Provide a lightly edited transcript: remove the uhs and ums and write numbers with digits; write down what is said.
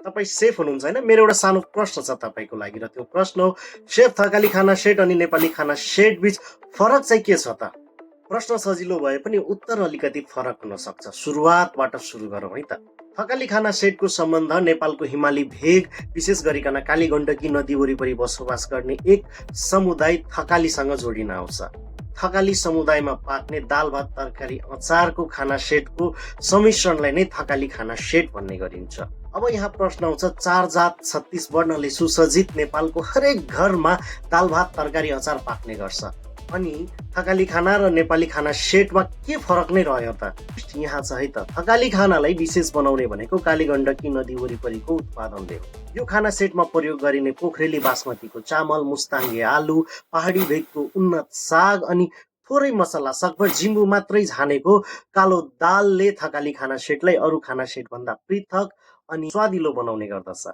तपाईँ सेफ हुनुहुन्छ होइन? मेरो एउटा सानो प्रश्न छ तपाईँको लागि र त्यो प्रश्न हो सेफ थकाली खाना सेट अनि नेपाली खाना सेट बीच फरक चाहिँ के छ त? प्रश्न सजिलो भए पनि उत्तर अलिकति फरक हुन सक्छ। सुरुवातबाट सुरु गरौँ है त। थकाली खाना सेटको सम्बन्ध नेपालको हिमाली भेग विशेष गरिकन कालीगण्डकी नदी वरिपरि बसोबास गर्ने एक समुदाय थकालीसँग जोडिन आउँछ। थकाली समुदायमा पाक्ने दाल भात तरकारी अचारको खाना सेटको सम्मिश्रणलाई नै थकाली खाना सेट भन्ने गरिन्छ। अब यहाँ प्रश्न आउँछ 4 जात 36 वर्णले सुसज्जित नेपालको हरेक घरमा दाल भात तरकारी अचार पाक्ने गर्छ। अनि थकाली खाना र नेपाली खाना सेटमा के फरक नै रह्यो त? यहाँ छ है त। थकाली खानालाई विशेष बनाउने भनेको कालीगण्डकी नदी वरिपरिको उत्पादनले हो। यो खाना सेटमा प्रयोग गरिने पोखरेली बासमतीको चामल, मुस्ताङ्गे आलु, पहाडी भेगको उन्नत साग अनि थोरै मसला सकभर जिम्बु मात्रै झानेको कालो दालले थकाली खाना सेटलाई अरू खाना सेट भन्दा पृथक अनि स्वादिलो बनाउने गर्दछ।